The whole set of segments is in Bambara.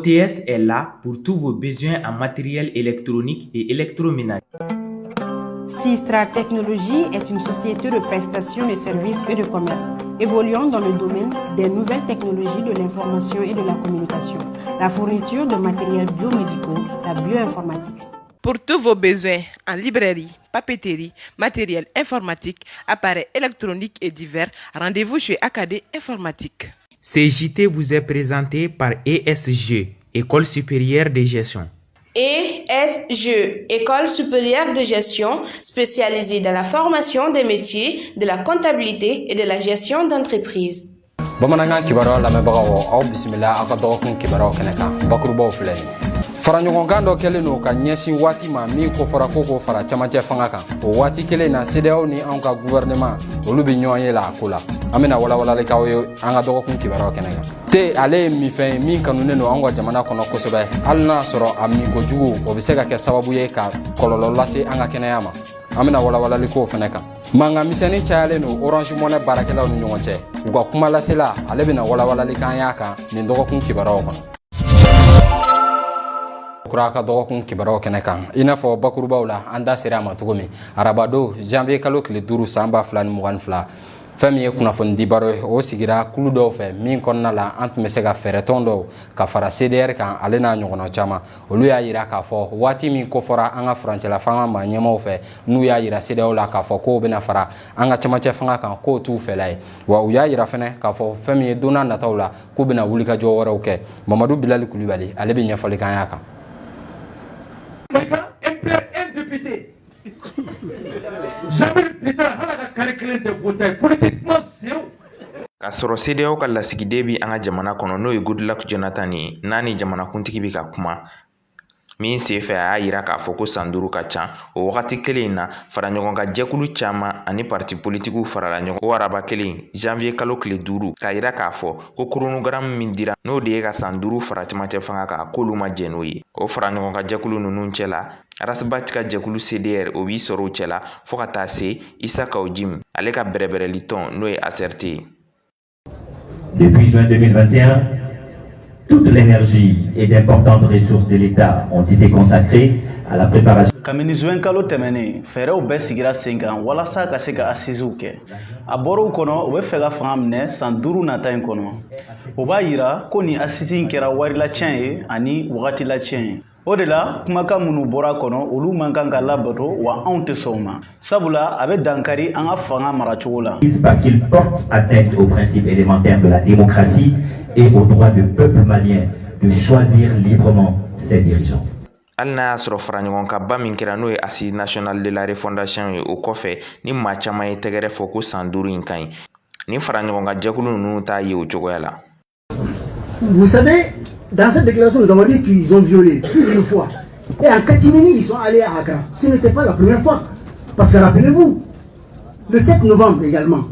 OTS est là pour tous vos besoins en matériel électronique et électroménager. Sistra Technologies est une société de prestation de services et de commerce évoluant dans le domaine des nouvelles technologies de l'information et de la communication, la fourniture de matériels biomédicaux, la bioinformatique. Pour tous vos besoins en librairie, papeterie, matériel informatique, appareils électroniques et divers, rendez-vous chez AKD Informatique. Ce JT vous est présenté par ESG, École supérieure de gestion. ESG, École supérieure de gestion spécialisée dans la formation des métiers de la comptabilité et de la gestion d'entreprise. Bamanankan kibaruyaw lamɛnbagaw, aw bisimila aw ka dɔgɔkun kibaruyaw kɛnɛ kan. Bakurubaw filɛ nin fara ɲɔgɔnkan dɔ kɛlen don ka ɲɛsin waati ma min kofɔra ko k'o fara camancɛ fanga kan. O waati kelen na, CEDEAO ni anw ka gouvernement, olu bɛ ɲɔgɔn ye la a ko la. An bɛna walawalali k'aw ye an ka dɔgɔkun kibaruyaw kɛnɛ kan. Te, ale ye minfɛn ye min kanunen don anw ka jamana kɔnɔ kosɛbɛ, hali n'a sɔrɔ a min kojugu, o bɛ se ka kɛ sababu ye ka kɔlɔlɔ lase an ka kɛnɛya ma. An bɛna walawalali k'o fɛnɛ kan. Mankan misɛnnin cayalen don Orange Money baarakɛlaw ni ɲɔgɔn cɛ. U ka kuma lasela, ale bɛna walawalali k'an y'a kan nin dɔgɔkun kibaruyaw kɔnɔ. Kura ka dɔgɔkun kibaruyaw kɛnɛ kan, i n'a fɔ bakurubaw la an da sera a ma cogo min, arabado janvier kalo tile 5 san 2022, fɛn min ye kunnafoni baro ye, o sigira kulu dɔw fɛ min kɔnɔna la an tun bɛ se ka fɛɛrɛtɔn dɔw ka fara CDR kan, ale n'a ɲɔgɔnna caman. Olu y'a yira k'a fɔ waati min kofɔra an ka furancɛla fanga maa ɲɛmaw fɛ, n'u y'a yira CEDEAO la k'a fɔ k'o bɛna fara an ka camancɛ fanga kan, k'o t'u fɛla ye. Wa u y'a yira fɛnɛ k'a fɔ fɛn min ye, don n'a nataw la, k'u bɛna wulikajɔ wɛrɛw kɛ. Mamadu Bilali Kulibali, ale bɛ ɲɛfɔli k'an y'a kan. Un député. Jamais le hali ka carré kelen tɛ voté politiquement, zéro. K'a sɔrɔ CEDEAO ka lasigiden bi an ka jamana kɔnɔ, n'o ye Goodluck Jonathan ye, n'a ni jamanakuntigi bi ka kuma min senfɛ, a y'a yira k'a fɔ ko san 5 ka ca. O wagati kelen in na, fara ɲɔgɔn kan jɛkulu caman ani parti politikiw farala ɲɔgɔn o araba kelen, janvier kalo tile 5, k'a yira k'a fɔ ko chronogramme min dira, n'o de ye ka san 5 fara camancɛ fanga kan, k'olu ma jɛn n'o ye. O fara ɲɔgɔn kan jɛkulu ninnu cɛ la, Ras Bath ka jɛkulu CDR, o b'i sɔrɔ o cɛ la, fɔɔ ka taa se Issa Kaou Djim, ale ka bɛrɛbɛrɛli tɔn, n'o ye ACRT ye. Depuis juin 2021, toute l'énergie et d'importantes ressources de l'État ont été consacrées à la préparation. Kabini zuwɛn kalo tɛmɛnen, fɛɛrɛw bɛɛ sigira sen kan walasa ka se ka assisesw kɛ. A bɔr'u kɔnɔ, u bɛ fɛ ka fanga minɛ san 5 nata in kɔnɔ. O b'a yira ko nin assises in kɛra warilacɛn ye ani wagati lacɛn ye. O de la, kumakan minnu bɔra a kɔnɔ, olu man kan ka labato, wa anw tɛ sɔn o ma, sabula a bɛ dankari an ka fanga maracogo la. Parce qu'il porte atteinte aux principes élémentaires de la démocratie et au droit du peuple malien de choisir librement ses dirigeants. Hali n'a y'a sɔrɔ fara ɲɔgɔn kan ba min kɛra, n'o ye Assise nationale de la refondation ye, o kɔfɛ ni maa caman ye tɛgɛrɛ fɔ ko san 5 in ka ɲi, ni fara ɲɔgɔn kan jɛkulu ninnu t'a ye o cogoya la. Vous savez, dans cette déclaration, nous avons dit qu'ils ont violé plus d'une fois. Et en catimini, ils sont allés à Accra. Ce n'était pas la première fois. Parce que rappelez-vous, le 7 novembre également,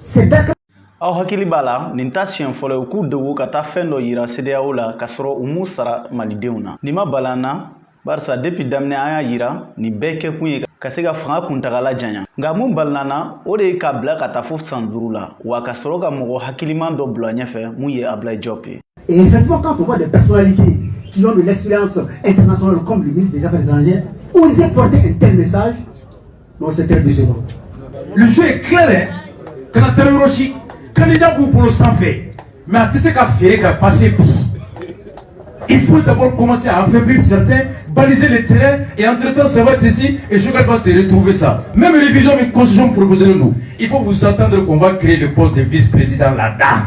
c'est Dakar. Aw hakili b'a la, nin ta siɲɛ fɔlɔ ye k'u dogo ka taa fɛn dɔ yira CEDEAO la k'a sɔrɔ u m'u sara malidenw na. Nin ma bala an na, barisa depuis daminɛ an y'a yira nin bɛɛ kɛkun ye ka se ka fanga kuntagala janya. Nka mun balina na, o de ye k'a bila ka taa fo san 5 la, wa ka sɔrɔ ka mɔgɔ hakiliman dɔ bila ɲɛfɛ, mun ye Ablaye Diop ye. Et effectivement, quand on voit des personnalités qui ont de l'expérience internationale comme le ministre des Affaires étrangères oser porter un tel message, bon, c'est très décevant. Le jeu est clair, hein. Kana taa yɔrɔ si, candidat b'u bolo sanfɛ, mais a tɛ se ka feere ka passer bi. Il faut d'abord commencer à affaiblir certains, baliser le terrain, et entre-temps, ça va être ici, et chacun va se retrouver ça. Même révision de constitution proposée nous, il faut vous attendre qu'on va créer le poste de vice-président là-dedans.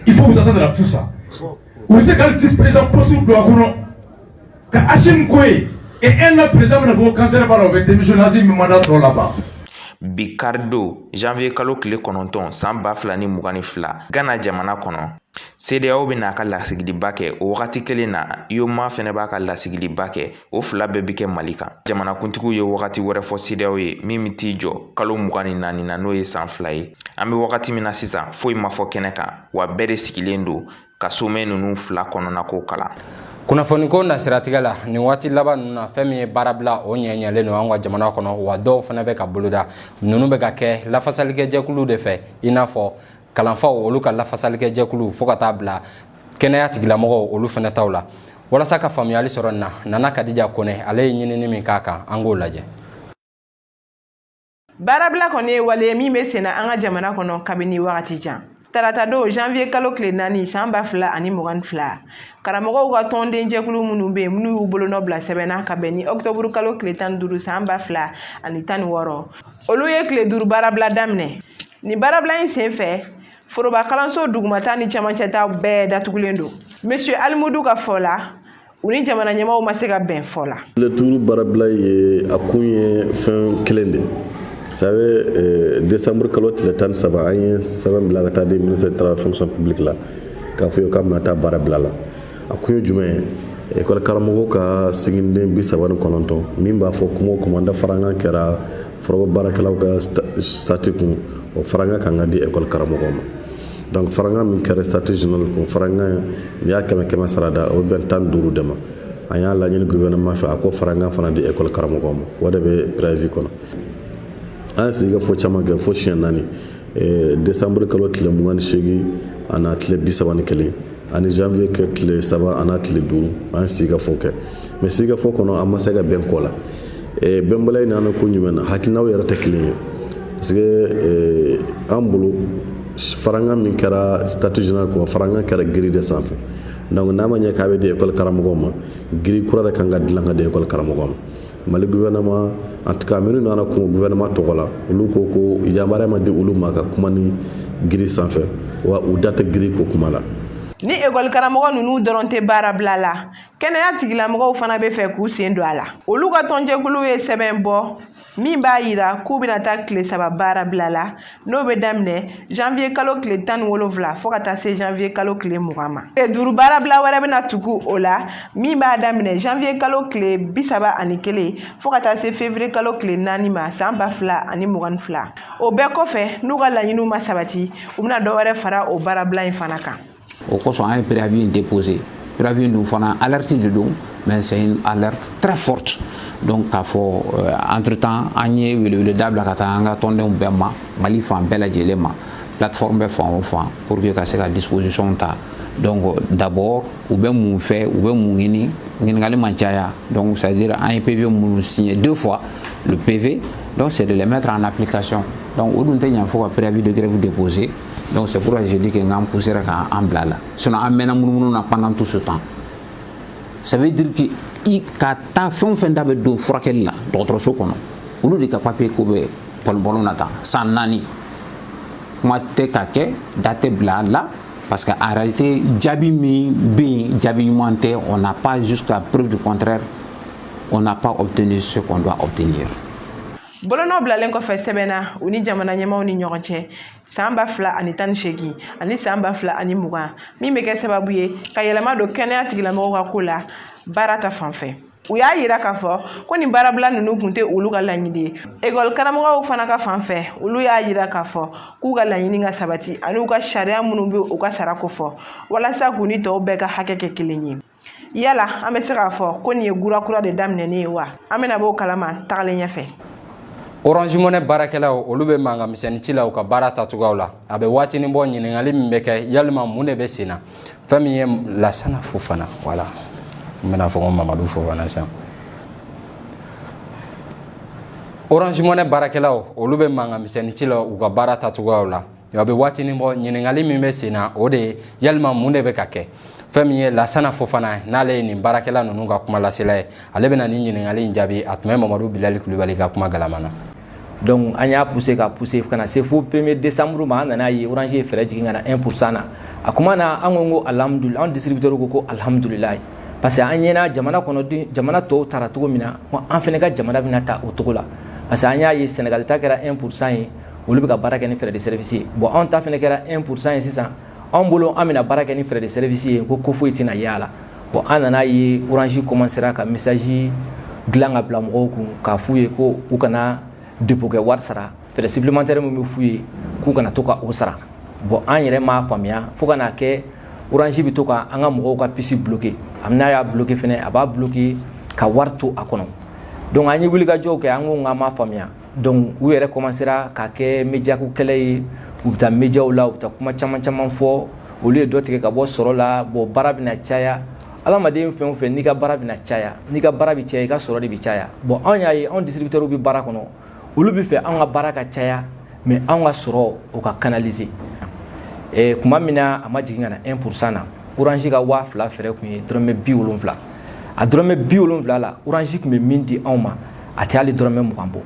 Il faut vous attendre à tout ça. Vous savez quand le vice-président poste doit ka Hachim Koué, et un an président bɛna fɔ ko cancer b'a la, o bɛ démissionner, Assimi mandat tɔ laban. Bi karidon, janvier kalo tile 9 san 2022, Gana jamana kɔnɔ, CEDEAO bɛna a ka lasigidiba kɛ. O wagati kelen na, UEMOA fɛnɛ b'a ka lasigiliba kɛ. O fila bɛɛ bi kɛ Mali kan. Jamanakuntigiw ye wagati wɛrɛ fɔ CEDEAO ye min bɛ t'i jɔ kalo 24 na, n'o ye san 2 ye. An bɛ wagati min na sisan, foyi ma fɔ kɛnɛ kan, wa bɛɛ de sigilen don ka sommet ninnu fila kɔnɔna ko kalan. Kunnafoniko nasiratigɛ la, nin waati laban ninnu na, fɛn min ye baarabila, o ɲɛ ɲɛlen don an ka jamana kɔnɔ, wa dɔw fana bɛ ka boloda. Ninnu bɛ ka kɛ lafasalikɛ jɛkulu de fɛ, i n'a fɔ kalanfaw, olu ka lafasalikɛ jɛkulu, fo ka taa bila Kɛnɛya tigilamɔgɔw, olu fana taw la. Walasa ka faamuyali sɔrɔ nin na, Nana Kadija Kone, ale ye ɲinini min k'a kan, an k'o lajɛ. Baarabila kɔni ye wale min bɛ senna an ka jamana kɔnɔ kabini wagati jan. Tarata don, janvier kalo tile 4, san 2022, karamɔgɔw ka tɔnden jɛkulu minnu bɛ yen, minnu y'u bolonɔ bila sɛbɛn na ka bɛn ni ɔkutɔburu kalo tile 15, san 2016, olu ye tile 5 baarabila daminɛ. Nin baarabila in sen fɛ, foroba kalanso dugumata ni camancɛta bɛɛ datugulen don. Monsieur Alimudu ka fɔ la, u ni jamana ɲɛmaaw ma se ka bɛn fɔ la. Tile 5 baarabila ye, a kun ye fɛn kelen de sabe. Décembre kalo tile 13, an ye sɛbɛn bila ka taa di ministre de travail, fonction publique la, k'a fɔ ye k'an bɛna taa baara bila la. A kun ye jumɛn ye? École karamɔgɔw ka siginiden 39 min b'a fɔ kuma o kuma da farankan kɛra foroba baarakɛlaw ka statut kun, o farankan kan ka di école karamɔgɔw ma. Donc farankan min kɛra statut général kun, farankan n'i y'a kɛmɛ kɛmɛ sarada, o bɛ bɛn 15 de ma. An y'a laɲini gouvernement fɛ, a ko farankan fana di école karamɔgɔw ma. O de bɛ préavis kɔnɔ. An ye sigi ka fɔ caman kɛ fo siɲɛ naani: décembre kalo tile 28 a n'a tile 31, ani janvier kɛ tile 3 a n'a tile 5. An ye sigi ka fɔ kɛ, mais sigi ka fɔ kɔnɔ, an ma se ka bɛn kɔ la. Bɛnbaliya in nana ko jumɛn na? Hakilinaw yɛrɛ tɛ kelen ye, parce que an bolo, farankan min kɛra statut général kɔ, farankan kɛra grille de sanfɛ. Donc n'a ma ɲɛ k'a bɛ di école karamɔgɔw ma, grille kura de kan ka dilan ka di école karamɔgɔw ma. Mali gouvernement, en tout cas minnu nana kuma gouvernement tɔgɔ la, olu ko ko yamaruya ma di olu ma ka kuma ni grille sanfɛ, wa u da tɛ grille ko kuma la. Ni ekɔli karamɔgɔ ninnu dɔrɔn tɛ baara bila la, kɛnɛya tigilamɔgɔw fana bɛ fɛ k'u sen don a la. Olu ka tɔnjɛkulu ye sɛbɛn bɔ min b'a yira k'u bɛna taa tile 3 baara bila la, n'o bɛ daminɛ janvier kalo tile 17 fo ka taa se janvier kalo tile 20 ma. Tile 5 baarabila wɛrɛ bɛna tugu o la, min b'a daminɛ janvier kalo tile 31 fo ka taa se février kalo tile 4 ma, san 2022. O bɛɛ kɔfɛ, n'u ka laɲiniw ma sabati, u bɛna dɔ wɛrɛ fara o baarabila in fana kan. O kosɔn an ye préavis in déposé. Préavis in dun fana, alerte de don, mais c'est une alerte très forte. Donc k'a fɔ, entre temps, an ye weleweleda bila ka taa an ka tɔndenw bɛɛ ma, Mali fan bɛɛ lajɛlen ma, plateforme bɛ fan o fan, pour que ka se ka disposition ta. Donc d'abord, u bɛ mun fɛ, u bɛ mun ɲini? Ɲininkali man caya. Donc c'est à dire, an ye PV minnu signé deux fois, le PV, donc c'est de les mettre en application. Donc o dun tɛ ɲa fo ka préavis de grève déposer. Donc c'est pourquoi je dis que n k'an poussera k'an bila la. Sinon an mɛnna munumunu na pendant tout ce temps. Ça veut dire que i ka taa fɛn o fɛn da bɛ don furakɛli la dɔgɔtɔrɔso kɔnɔ, olu de ka papier ko bɛ bɔlɔbɔlɔ na tan san 4, kuma tɛ ka kɛ, da tɛ bila a la, parce que en réalité, jaabi min bɛ yen, jaabi ɲuman tɛ. On n'a pas, jusqu'à preuve du contraire, on n'a pas obtenu ce qu'on doit obtenir. Bolonɔ bilalen kɔfɛ sɛbɛn na u ni jamana ɲɛmaw ni ɲɔgɔn cɛ san 2018 ani san 2020, min bɛ kɛ sababu ye ka yɛlɛma don kɛnɛya tigilamɔgɔw ka ko la baara ta fan fɛ, u y'a yira k'a fɔ ko nin baarabila ninnu kun tɛ olu ka laɲini ye. Ekɔli karamɔgɔw fana ka fan fɛ, olu y'a yira k'a fɔ k'u ka laɲini ka sabati ani u ka sariya minnu bɛ u ka sara ko fɔ, walasa k'u ni tɔw bɛɛ ka hakɛ kɛ kelen ye. Yala an bɛ se k'a fɔ ko nin ye gura kura de daminɛnen ye wa? An bɛna b'o kalama tagalen ɲɛfɛ. Orange Money baarakɛlaw, olu bɛ mankan misɛnnin ci la u ka baara tacogoyaw la. A bɛ waatinin bɔ. Ɲininkali min bɛ kɛ, yalima mun de bɛ sen na? Fɛn min ye Lasana Fofana, wala n bɛna fɔ ko Mamadu Fofana sisan. Orange Money baarakɛlaw, olu bɛ mankan misɛnnin ci la u ka baara tacogoyaw la. A bɛ waatinin bɔ. Ɲininkali min bɛ sen na, o de ye yalima mun de bɛ ka kɛ? Fɛn min ye Lasana Fofana ye, n'ale ye nin baarakɛla ninnu ka kuma lasela ye, ale bɛna nin ɲininkali in jaabi. A tun bɛ Mamadu Bilali Kulubali ka kuma galama na. Donc an y'a poussé ka poussé ka na se fo 1er décembre ma. An nana ye Orange ye fɛɛrɛ jigin ka na 1% na. A kuma na, an ko alhamdulillah, an distributeur ko alhamdulillah, parce que an ɲɛna jamana kɔnɔ, jamana tɔw taara cogo min na, ko an fana ka jamana bɛna ta o cogo la, parce que an y'a ye Sénégal ta kɛra 1% ye, olu bɛ ka baara kɛ ni frais de service ye. Bon, anw ta fana kɛra 1% ye sisan, anw bolo an bɛna baara kɛ ni frais de service ye, ko foyi tɛna ye a la. Bon, an nana ye Orange commencera ka message dilan ka bila mɔgɔw kun k'a f'u ye ko u kana dépôt kɛ wari sara, frais supplémentaire min bɛ f'u ye k'u kana to ka o sara. Bon, an yɛrɛ m'a faamuya fo ka n'a kɛ Orange bɛ to ka an ka mɔgɔw ka puce bloqué. A n'a y'a bloqué fɛnɛ, a b'a bloqué ka wari to a kɔnɔ. Donc an ye wulikajɔw kɛ, an ko k'an m'a faamuya. Donc u yɛrɛ commencera ka kɛ média ko kɛlɛ ye, u bɛ taa médiaw la, u bɛ taa kuma caman caman fɔ. Olu ye dɔ tigɛ ka bɔ sɔrɔ la. Bon, baara bɛna caya. Adamaden fɛn o fɛn, n'i ka baara bɛna caya, n'i ka baara bɛ caya, i ka sɔrɔ de bɛ caya. Bon, anw y'a ye, anw distributeurs bɛ baara kɔnɔ, olu bɛ fɛ anw ka baara ka caya, mais anw ka sɔrɔ o ka canaliser. Tuma min na a ma jigin ka na 1% na, Orange ka 2000 frais tun ye dɔrɔmɛ 70. A dɔrɔmɛ 70 la, Orange tun bɛ min di anw ma, a tɛ hali dɔrɔmɛ 20 bɔ.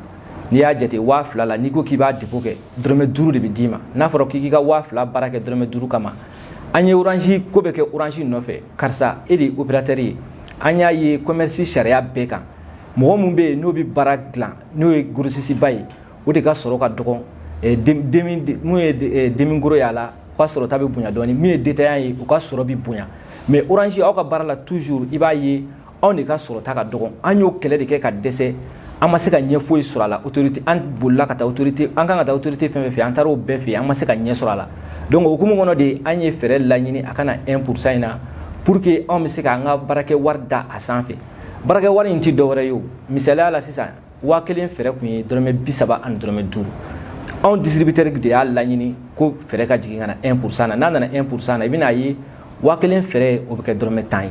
N'i y'a jate, 2000 la, n'i ko k'i b'a dépôt kɛ, dɔrɔmɛ 5 de bɛ d'i ma. N'a fɔra k'i k'i ka 2000 baara kɛ dɔrɔmɛ 5 kama, an ye Orange ko bɛ kɛ Orange nɔfɛ. Karisa, e de ye opérateur ye. An y'a ye commerce sariya bɛɛ kan, mɔgɔ min bɛ yen n'o bɛ baara dilan, n'o ye grossiste ba ye, o de ka sɔrɔ ka dɔgɔn. Mun ye demi-gros y'a la, o ka sɔrɔ ta bɛ bonya dɔɔni. Min ye détaillant ye, o ka sɔrɔ bɛ bonya. Mais Orange, aw ka baara la, toujours i b'a ye anw de ka sɔrɔ ta ka dɔgɔn. An y'o kɛlɛ de kɛ ka dɛsɛ, an ma se ka ɲɛ foyi sɔrɔ a la. Autorité, an bolila ka taa autorité, an kan ka taa autorité fɛn fɛn fɛ, an taara o bɛɛ fɛ, an ma se ka ɲɛ sɔrɔ a la. Donc o hukumu kɔnɔ de, an ye fɛɛrɛ laɲini a ka na 1% in na, pour que anw bɛ se k'an ka baarakɛ wari da a sanfɛ. Baarakɛ wari in ti dɔwɛrɛ ye. O misaliya la, sisan 1000 frais kun ye dɔrɔmɛ 30 ani dɔrɔmɛ 5. Anw distributeur de y'a laɲini ko frais ka jigin ka na 1% na. N'a nana 1% na, i bɛna ye 1000 frais, o bɛ kɛ dɔrɔmɛ 10 ye.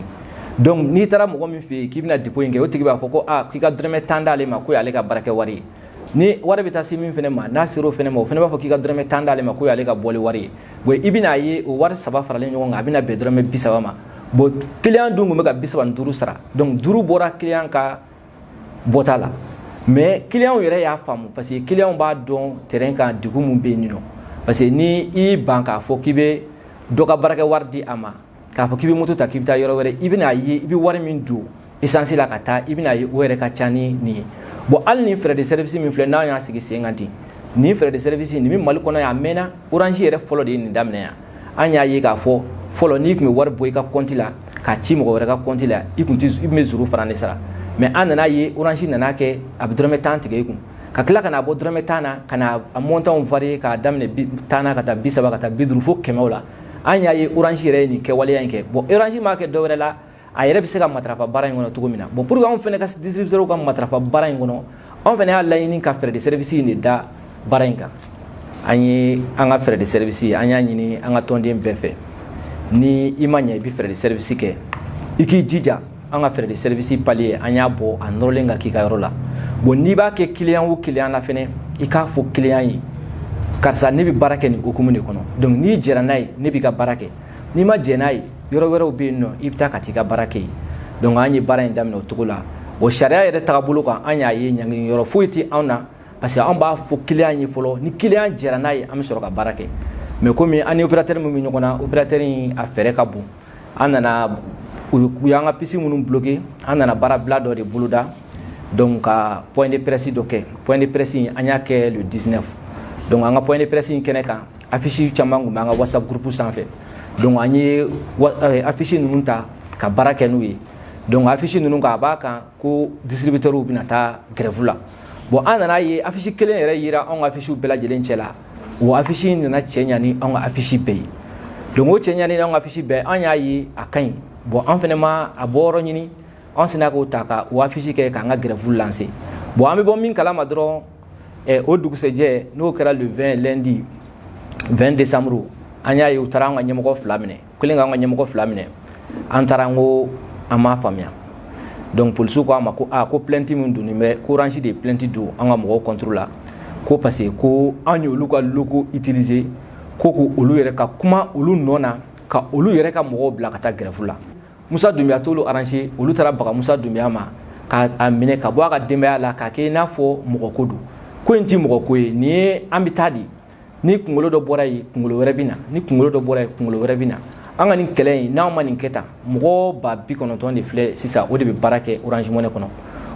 Donc n'i taara mɔgɔ min fɛ yen k'i bɛna dépôt in kɛ, o tigi b'a fɔ ko aa, k'i ka dɔrɔmɛ 10 d'ale ma, k'o y'ale ka baarakɛ wari ye. Ni wari bɛ taa se min fana ma, n'a sera o fana ma, o fana b'a fɔ k'i ka dɔrɔmɛ 10 d'ale ma, k'o y'ale ka bɔli wari ye. Bon, i bɛna ye o wari saba faralen ɲɔgɔn kan, a bɛna bɛn dɔrɔmɛ 30 ma. Bon, client dun tun bɛ ka 35 sara, donc 5 bɔra client ka bɔta la. Mais client yɛrɛ y'a faamu, parce que client b'a dɔn terrain kan degun mun bɛ yen nɔ. Parce que ni i ban k'a fɔ k'i bɛ dɔ ka baarakɛ wari di a ma, k'a fɔ k'i bɛ moto ta k'i bɛ taa yɔrɔ wɛrɛ, i bɛna ye i bɛ wari min don essence la ka taa, i bɛna ye o yɛrɛ ka ca ni nin ye. Bon, hali ni frais de service min filɛ, n'an y'a sigi sen kan ten, nin frais de service nin bɛ Mali kɔnɔ yan a mɛnna. Orange yɛrɛ fɔlɔ de ye nin daminɛ yan. An y'a ye k'a fɔ fɔlɔ, n'i tun bɛ wari bɔ i ka compte la k'a ci mɔgɔ wɛrɛ ka compte la, i tun tɛ, i tun bɛ zéro franc de sara. Mais an nana ye Orange nana kɛ a bɛ dɔrɔmɛ 10 tigɛ i kun, ka tila ka n'a bɔ dɔrɔmɛ 10 na, ka na a montant varier, k'a daminɛ 10 na ka taa 30, ka taa 50, fo 100 la. An y'a ye Orange yɛrɛ ye nin kɛwaleya in kɛ. Bon, Orange m'a kɛ dɔwɛrɛ la, a yɛrɛ bɛ se ka matarafa baara in kɔnɔ cogo min na. Bon, pour que anw fana ka distributeurs ka matarafa baara in kɔnɔ, anw fana y'a laɲini ka frais de service in de da baara in kan. An ye an ka frais de service, an y'a ɲini an ka tɔnden bɛɛ fɛ, ni i ma ɲɛ i bɛ frais de service kɛ, i k'i jija an ka frais de service palier, an y'a bɔ a nɔrɔlen ka k'i ka yɔrɔ la. Bon, n'i b'a kɛ client o client la fɛnɛ, i k'a fɔ client ye: karisa, ne bɛ baara kɛ nin hukumu de kɔnɔ. Donc n'i jɛra n'a ye, ne b'i ka baara kɛ. N'i ma jɛn n'a ye, yɔrɔ wɛrɛw bɛ yen nɔ, i bɛ taa ka t'i ka baara kɛ yen. Donc an ye baara in daminɛ o cogo la. O sariya yɛrɛ tagabolo kan, an y'a ye ɲangini yɔrɔ foyi tɛ anw na, parce que an b'a fɔ client ye fɔlɔ. Ni client jɛra n'a ye, an bɛ sɔrɔ ka baara kɛ. Mais komi an ni opérateur min bɛ ɲɔgɔn na, opérateur in a fɛɛrɛ ka bon, an nana u y'an ka puce minnu bloqué, an nana baara bila dɔ de boloda. Donc ka point de presse dɔ kɛ. Point de presse in, an y'a kɛ le 19. Donc an ka point de presse in kɛnɛ kan, affiche caman tun bɛ an ka WhatsApp groupe sanfɛ. Donc an ye affiche ninnu ta ka baara kɛ n'u ye. Donc affiche ninnu kan, a b'a kan ko distributeurs bɛna taa grève la. Bon, an nana ye affiche kelen yɛrɛ yira anw ka affiche bɛɛ lajɛlen cɛ la. O affiche in nana cɛ ɲa ni anw ka affiche bɛɛ ye. Donc o cɛ ɲa ni anw ka affiche bɛɛ, an y'a ye a ka ɲi. Bon, an fɛnɛ ma a bɔyɔrɔ ɲini, an sina k'o ta ka o affiche kɛ k'an ka grève lancer. Bon, an bɛ bɔ min kalama dɔrɔn, o dugusɛjɛ, n'o kɛra le 20, lundi 20 décembre, an y'a ye u taara an ka ɲɛmɔgɔ fila minɛ. Kelen k'an ka ɲɛmɔgɔ fila minɛ, an taara, an ko an m'a faamuya. Donc polisiw ko an ma ko aa, ko plainte min donnen bɛ, ko Orange de ye plainte don an ka mɔgɔw contre la, ko parce que ko an y'olu ka logo utiliser, ko ko olu yɛrɛ ka kuma olu nɔ na, ka olu yɛrɛ ka mɔgɔw bila ka taa grève la. Musa Dunbiya t'olu arranger. Olu taara baga Musa Dunbiya ma k'a minɛ ka bɔ a ka denbaya la, k'a kɛ i n'a fɔ mɔgɔ ko don. Ko in ti mɔgɔ ko ye. Nin ye an bɛ taa di, ni kunkolo dɔ bɔra yen, kunkolo wɛrɛ bɛ na. Ni kunkolo dɔ bɔra yen, kunkolo wɛrɛ bɛ na. An ka nin kɛlɛ in, n'anw ma nin kɛ tan, mɔgɔ 90,000 de filɛ sisan, o de bɛ baara kɛ Orange Money kɔnɔ.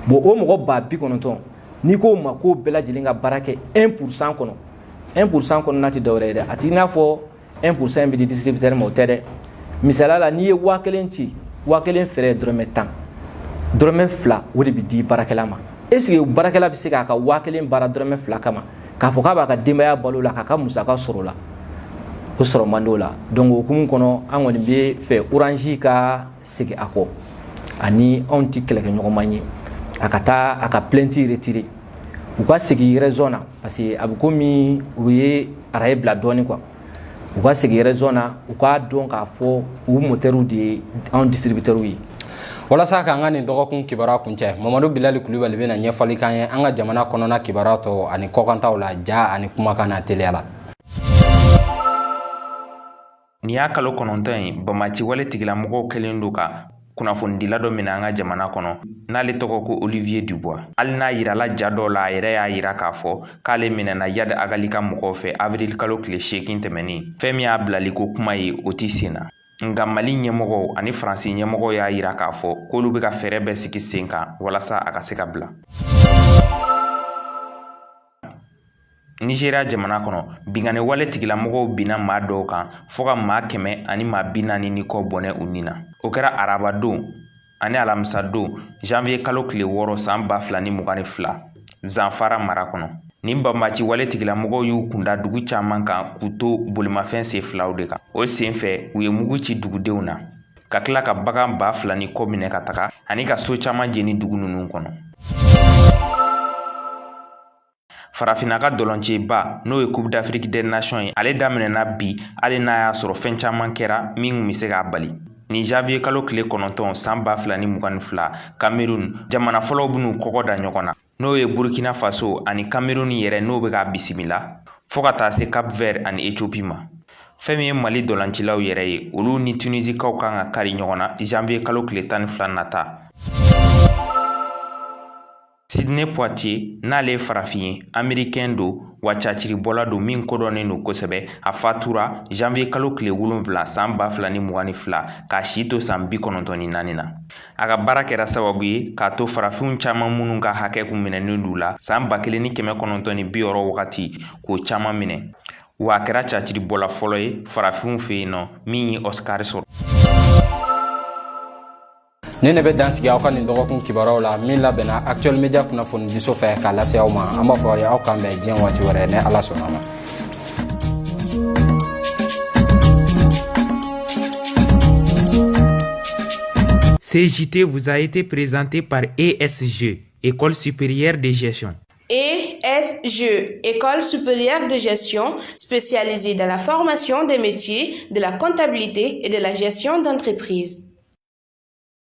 Bon, o mɔgɔ 90,000, n'i k'o ma k'o bɛɛ lajɛlen ka baara kɛ 1% kɔnɔ, 1% kɔnɔna tɛ dɔwɛrɛ ye dɛ. A t'i n'a fɔ 1% in bɛ di distributeur ma, o tɛ dɛ. Misaliya la, n'i ye 1000 ci, 1000 frais dɔrɔmɛ 10, dɔrɔmɛ 2, o de bɛ di baarakɛla ma. Est ce que baarakɛla bɛ se k'a ka 1000 baara dɔrɔmɛ 2 kama, k'a fɔ k'a b'a ka denbaya balo la, k'a ka musaka sɔrɔ o la? O sɔrɔ man di o la. Donc o hukumu kɔnɔ, an kɔni bɛ fɛ Orange ka segin a kɔ, ani anw tɛ kɛlɛkɛɲɔgɔnma ye. A ka taa a ka plainte retirer, u ka segin raison na, parce que a bɛ komi u ye araye bila dɔɔni quoi. U ka segin raison na, u k'a dɔn k'a fɔ u motɛriw de ye anw distributeurs ye. Walasa k'an ka nin dɔgɔkun kibaruya kuncɛ, Mamadu Bilali Kulubali bɛna ɲɛfɔli k'an ye an ka jamana kɔnɔna kibaruya tɔw ani kɔkantaw la, ja ani kumakan na teliya la. Nin y'a kalo 9 ye, banbaanciwale tigilamɔgɔw kɛlen don ka kunnafonidila dɔ minɛ an ka jamana kɔnɔ, n'ale tɔgɔ ko Olivier Dubois. Hali n'a yirala ja dɔw la, a yɛrɛ y'a yira k'a fɔ k'ale minɛna Iyad Ag Ghali ka mɔgɔw fɛ avril kalo tile 8 tɛmɛnen. Fɛn min y'a bilali ko kuma ye, o tɛ sen na. Nka Mali ɲɛmɔgɔw ani Faransi ɲɛmɔgɔw y'a yira k'a fɔ k'olu bɛ ka fɛɛrɛ bɛɛ sigi sen kan walasa a ka se ka bila. Nizeriya jamana kɔnɔ, binkanni wale tigilamɔgɔw binna maa dɔw kan fo ka maa 140 ni kɔ bɔnɛ u ni na. O kɛra arabadon ani alamisadon janvier kalo tile 6 san 2022 Zamfara mara kɔnɔ. Nin banbaanci wale tigilamɔgɔw y'u kunda dugu caman kan k'u to bolimafɛn sen filaw de kan. O senfɛ, u ye mugu ci dugudenw na, ka tila ka bagan 2000 ni kɔ minɛ ka taga ani ka so caman jeni dugu ninnu kɔnɔ. Farafinna ka dɔlɔnciba, n'o ye Coupe d'Afrique des Nations ye, ale daminɛna bi, hali n'a y'a sɔrɔ fɛn caman kɛra min tun bɛ se k'a bali. Nin janvier kalo tile 9 san 2022, Cameroun jamana fɔlɔw bɛn'u kɔgɔ da ɲɔgɔn na, n'o ye Burkina Faso ani Cameroun yɛrɛ, n'o bɛ k'a bisimila, fo ka taa se Cap Vert ani Ethiopie ma. Fɛn min ye Mali dɔlancilaw yɛrɛ ye, olu ni Tunisikaw kan ka kari ɲɔgɔn na janvier kalo tile 12 nata. Sidney Poitier, n'ale ye farafin ye, américain don, wa caciribɔla don min kodɔnnen don kosɛbɛ, a fatura janvier kalo tile 7 san 2022 k'a si to san 94 na. A ka baara kɛra sababu ye k'a to farafinw caman minnu ka hakɛ kun minɛnen d'u la san 1960 wagati, k'o caman minɛ. Wa a kɛra caciribɔla fɔlɔ ye farafinw fɛ yen nɔ min ye Oscar sɔrɔ. Nin de bɛ dan sigi aw ka nin dɔgɔkun kibaruyaw la min labɛnna Actuel Media kunnafonidiso fɛ k'a lase aw ma. An b'a fɔ aw ye aw k'an bɛn diɲɛ waati wɛrɛ ni Ala sɔnna ma. Ce JT vous a été présenté par ESG, École supérieure de gestion. ESG, École supérieure de gestion spécialisée dans la formation des métiers de la comptabilité et de la gestion d'entreprise.